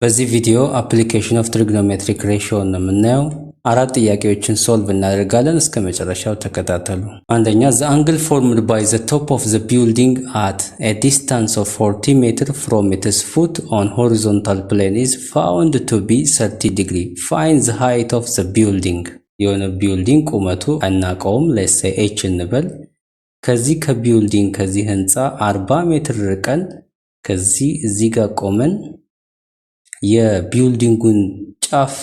በዚህ ቪዲዮ application of trigonometric ratio ነው የምናየው። አራት ጥያቄዎችን solve እናደርጋለን። እስከ መጨረሻው ተከታተሉ። አንደኛ፣ the angle formed by the top of the building at a distance of 40 meter from its foot on horizontal plane is found to be 30 degree. Find the height of the building። የሆነ building ቁመቱ አናውቀውም። Let's say h እንበል። ከዚህ ከ building፣ ከዚህ ህንፃ 40 ሜትር ርቀን ከዚህ እዚህ ጋር ቆመን የ building ኡን ጫፍ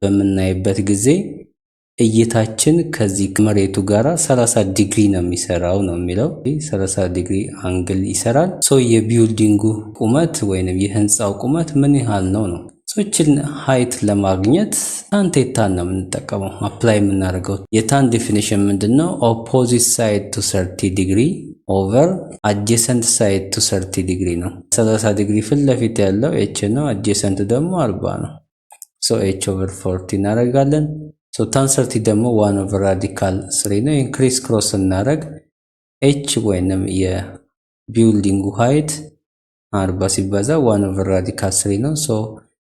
በምናይበት ጊዜ እይታችን ከዚህ መሬቱ ጋር 30 ዲግሪ ነው የሚሰራው ነው የሚለው። 30 degree angle ይሰራል። So የ building ኡ ቁመት ወይንም የህንፃው ቁመት ምን ያህል ነው ነው። So ይችን height ለማግኘት tan theta ን ነው የምንጠቀመው፣ apply የምናደርገው። የ tan definition ምንድን ነው? Opposite side to 30 degree over adjacent side to 30 ዲግሪ ነው። 30 ዲግሪ ፊት ለፊት ያለው h ነው። Adjacent ደግሞ 40 ነው። So h over 40 እናደርጋለን። So tan 30 ደግሞ 1 over radical 3 ነው። ይህን criss cross ስናደርግ h ወይንም የ building ኡ height 40 ሲባዛ 1 over radical 3 ነው። So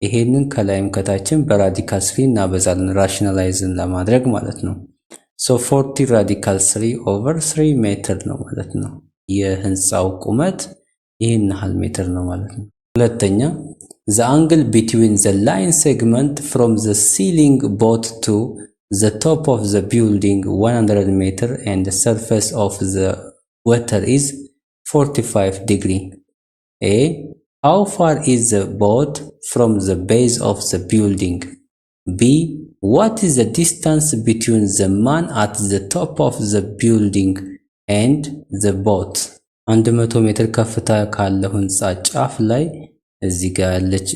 ይሄንን ከላይም ከታችም በ radical 3 እናበዛለን rationalize ን ለማድረግ ማለት ነው። So 40 radical 3 over 3 ሜትር ነው ማለት ነው። የህንፃው ቁመት ይህን ያህል ሜትር ነው ማለት ነው። ሁለተኛ፣ the angle between the line segment from the ceiling boat to the top of the building 100 meter and the surface of the water is 45 degree. A. How far is the boat from the base of the building? B. What is the distance between the man at the top of the building and the boat? 100 ሜትር ከፍታ ካለው ህንፃ ጫፍ ላይ እዚህ ጋር ያለች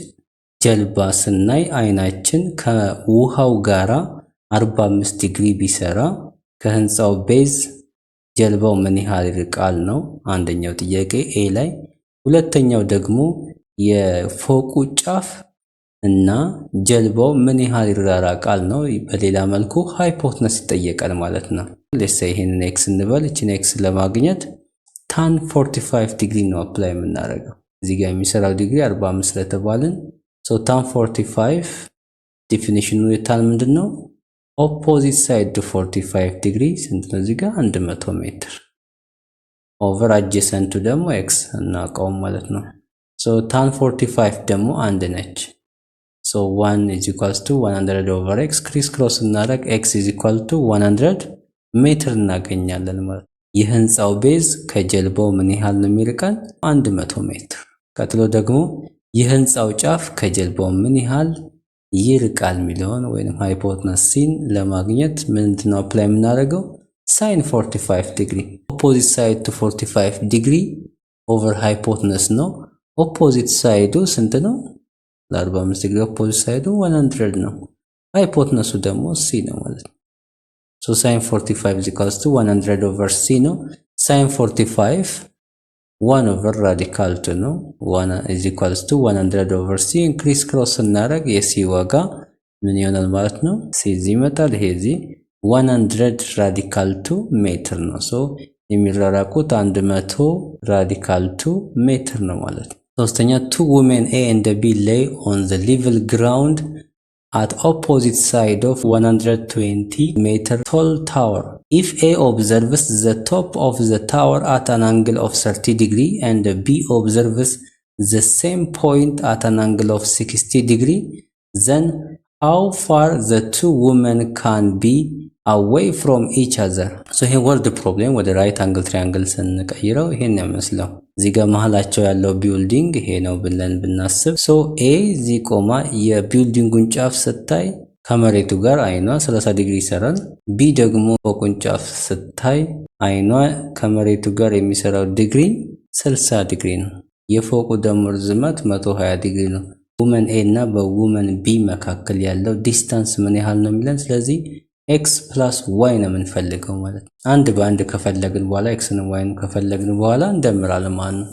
ጀልባ ስናይ አይናችን ከውሃው ጋራ 45 ዲግሪ ቢሰራ ከህንፃው base ጀልባው ምን ያህል ይርቃል ነው አንደኛው ጥያቄ A ላይ። ሁለተኛው ደግሞ የፎቁ ጫፍ እና ጀልባው ምን ያህል ይራራቃል ነው። በሌላ መልኩ hypotenuse ይጠየቃል ማለት ነው። Let's say ይሄንን x እንበል። እችን x ለማግኘት tan 45 ዲግሪ ነው apply የምናደርገው። እዚህ ጋር የሚሰራው ዲግሪ 45 ስለተባልን፣ so tan 45 definition ኑ የ tan ምንድን ነው? Opposite side to 45 ዲግሪ ስንት ነው? እዚህ ጋር 100 ሜትር over adjacent ኡ ደግሞ x እናውቀውም ማለት ነው። So tan 45 ደግሞ አንድ ነች። So 1 is equals to 100 over x። Criss cross ስናደርግ x is equal to 100 ሜትር እናገኛለን ማለት ነው። የህንፃው base ከጀልባው ምን ያህል ነው የሚርቀን? 100 ሜትር። ቀጥሎ ደግሞ የህንፃው ጫፍ ከጀልባው ምን ያህል ይርቃል የሚለውን ወይም hypotenuse c ን ለማግኘት ምንድነው apply የምናደርገው? Sine 45 degree፣ opposite side to 45 degree over hypotenuse ነው። Opposite side ኡ ስንት ነው? ለ45 degree opposite side ኡ 100 ነው። Hypotenuse ኡ ደግሞ c ነው ማለት ነው። So sine 45 is equals to 100 over c ነው። Sine 45 1 over radical 2 ነው። 1 is equals to 100 over c። Criss cross ስናደርግ የ c ዋጋ ምን ይሆናል ማለት ነው? c እዚህ ይመጣል። ይሄ እዚህ 100 radical 2 ሜትር ነው። So የሚራራቁት 100 radical 2 ሜትር ነው ማለት ነው። ሶስተኛ፣ two women A and B lay on the level ground at opposite side of 120-meter tall tower. If A observes the top of the tower at an angle of 30 degree and B observes the same point at an angle of 60 degree, then how far the two women can be away from each other? So ይሄ word problem ወደ right angle triangle ስንቀይረው ይሄን የሚመስለው፣ እዚህ ጋር መሀላቸው ያለው building ይሄ ነው ብለን ብናስብ፣ so A እዚህ ቆማ የ building ኡን ጫፍ ስታይ ከመሬቱ ጋር አይኗ 30 ዲግሪ ይሰራል። B ደግሞ ፎቁን ጫፍ ስታይ አይኗ ከመሬቱ ጋር የሚሰራው ዲግሪ 60 ዲግሪ ነው። የፎቁ ደግሞ ርዝመት 120 ዲግሪ ነው። Woman A እና በ woman B መካከል ያለው distance ምን ያህል ነው የሚለን። ስለዚህ x plus y ነው የምንፈልገው ማለት ነው። አንድ በአንድ ከፈለግን በኋላ፣ x ን y ን ከፈለግን በኋላ እንደምራለን ማለት ነው።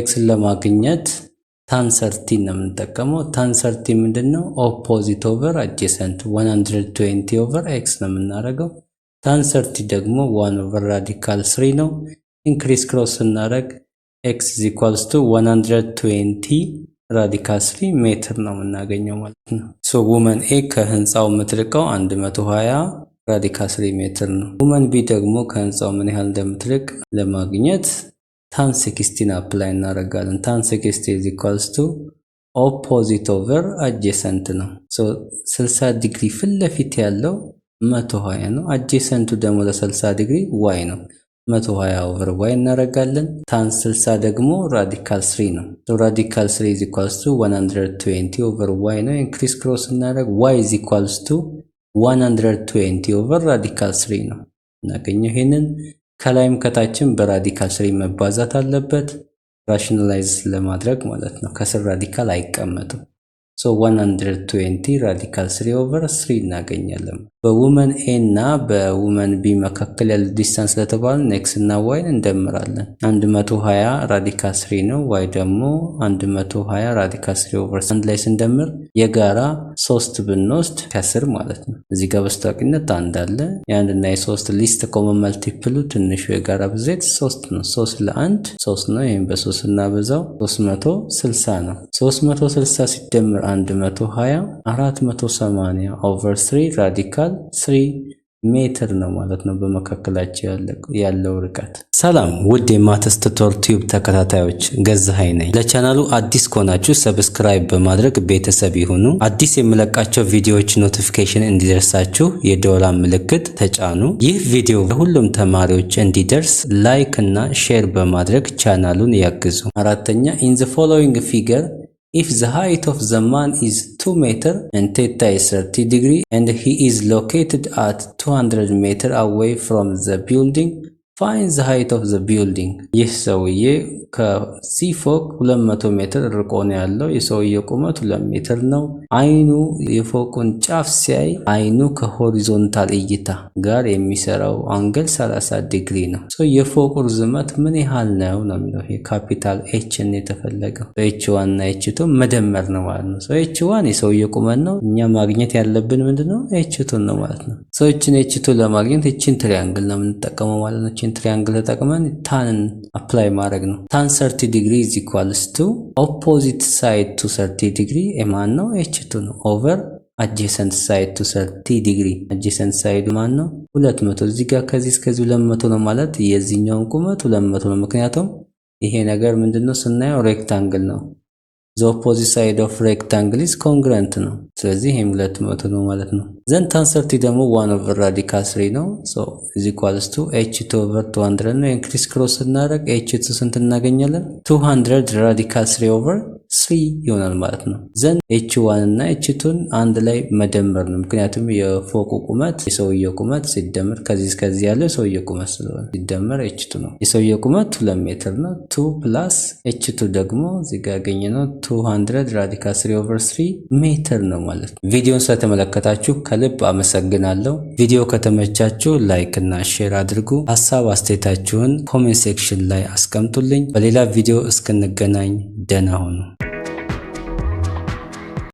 X ን ለማግኘት tan 30 ነው የምንጠቀመው። Tan 30 ምንድን ነው? Opposite over adjacent፣ 120 over x ነው የምናደርገው። Tan 30 ደግሞ 1 over radical 3 ነው። Criss cross ስናደርግ x is equals to 120 radical 3 ሜትር ነው የምናገኘው ማለት ነው። So woman A ከህንፃው የምትርቀው 120 radical 3 ሜትር ነው። Woman B ደግሞ ከህንፃው ምን ያህል እንደምትርቅ ለማግኘት tan 60 ን apply እናደርጋለን። Tan 60 is equals to opposite over adjacent ነው። 60 ዲግሪ ፊት ለፊት ያለው 120 ነው። Adjacent ኡ ደግሞ ለ60 ዲግሪ y ነው። 120 over y እናደርጋለን። Tan 60 ደግሞ radical 3 ነው። Radical 3 is equals to 120 over y ነው። Criss cross እናደርግ y is equals to 120 over radical 3 ነው እናገኘው። ይሄንን ከላይም ከታችም በ radical 3 መባዛት አለበት rationalize ለማድረግ ማለት ነው። ከስር radical አይቀመጥም። So 120 radical 3 over 3 እናገኛለን። በ woman A እና በ woman B መካከል ያለ distance ስለተባልን x እና y ን እንደምራለን። 120 radical 3 ነው። y ደግሞ 120 radical 3 over አንድ ላይ ስንደምር የጋራ ሶስት ብንወስድ ከስር ማለት ነው። እዚህ ጋር በስታቂነት አንድ አለ። የአንድ እና የሶስት least common multiple ኡ ትንሹ የጋራ ብዜት ሶስት ነው። ሶስት ለአንድ ሶስት ነው። ይህም በሶስት እናበዛው 360 ነው። 360 ሲደመር 120 480 over 3 radical 3 ሜትር ነው ማለት ነው በመካከላቸው ያለው ርቀት። ሰላም ውድ የ Maths Tutor Tube ተከታታዮች፣ ገዛኸኝ ነኝ። ለቻናሉ አዲስ ከሆናችሁ subscribe በማድረግ ቤተሰብ ይሁኑ። አዲስ የምለቃቸው ቪዲዮዎች notification እንዲደርሳችሁ የደወሏን ምልክት ተጫኑ። ይህ ቪዲዮ ለሁሉም ተማሪዎች እንዲደርስ like እና share በማድረግ ቻናሉን ያግዙ። አራተኛ፣ in the following figure, if the height of the man is 2 meter and theta is 30 degree and he is located at 200 meter away from the building, find the height of the building። ይህ ሰውዬ ከዚህ ፎቅ 200 ሜትር ርቆ ነው ያለው። የሰውየው ቁመት 2 ሜትር ነው። አይኑ የፎቁን ጫፍ ሲያይ አይኑ ከ horizontal እይታ ጋር የሚሰራው angle 30 ዲግሪ ነው። የፎቁ ርዝመት ምን ያህል ነው ነው የሚለው። ይሄ capital H ን የተፈለገው H one እና H two መደመር ነው ማለት ነው። H one የሰውየው ቁመት ነው። እኛ ማግኘት ያለብን ምንድነው? H two ን ነው ማለት ነው። ሰዎችን H two ለማግኘት ይችን triangle ነው የምንጠቀመው ማለት ነው። ይችን triangle ተጠቅመን tan ን apply ማድረግ ነው። Tan 30 degree is equals to opposite side to 30 ዲግሪ የማን ነው? H two ነው over adjacent side to 30 degree። Adjacent side ማን ነው? 200። እዚህ ጋር ከዚህ እስከዚህ 200 ነው ማለት የዚህኛውን ቁመት 200 ነው። ምክንያቱም ይሄ ነገር ምንድነው ስናየው rectangle ነው። The opposite side of rectangle is congruent ነው። ስለዚህ ይሄም 200 ነው ማለት ነው። Then tan 30 ደግሞ one over radical three ነው። So is equals to H two over 200 ነው። ይሄን criss cross ስናደርግ H two ስንት እናገኛለን? 200 radical three over three ይሆናል ማለት ነው። Then H one እና H two ን አንድ ላይ መደመር ነው። ምክንያቱም የፎቁ ቁመት የሰውየው ቁመት ሲደመር ከዚህ እስከዚህ ያለው የሰውየው ቁመት ስለሆነ ሲደመር H two ነው። የሰውየው ቁመት 2 ሜትር ነው። Two plus H two ደግሞ እዚህ ጋር ያገኘነው 200 radical three over three ሜትር ነው ማለት ነው። ቪዲዮን ስለተመለከታችሁ ከልብ አመሰግናለሁ። ቪዲዮ ከተመቻችሁ like እና share አድርጉ። ሀሳብ አስተያየታችሁን comment section ላይ አስቀምጡልኝ። በሌላ ቪዲዮ እስክንገናኝ ደህና ሁኑ።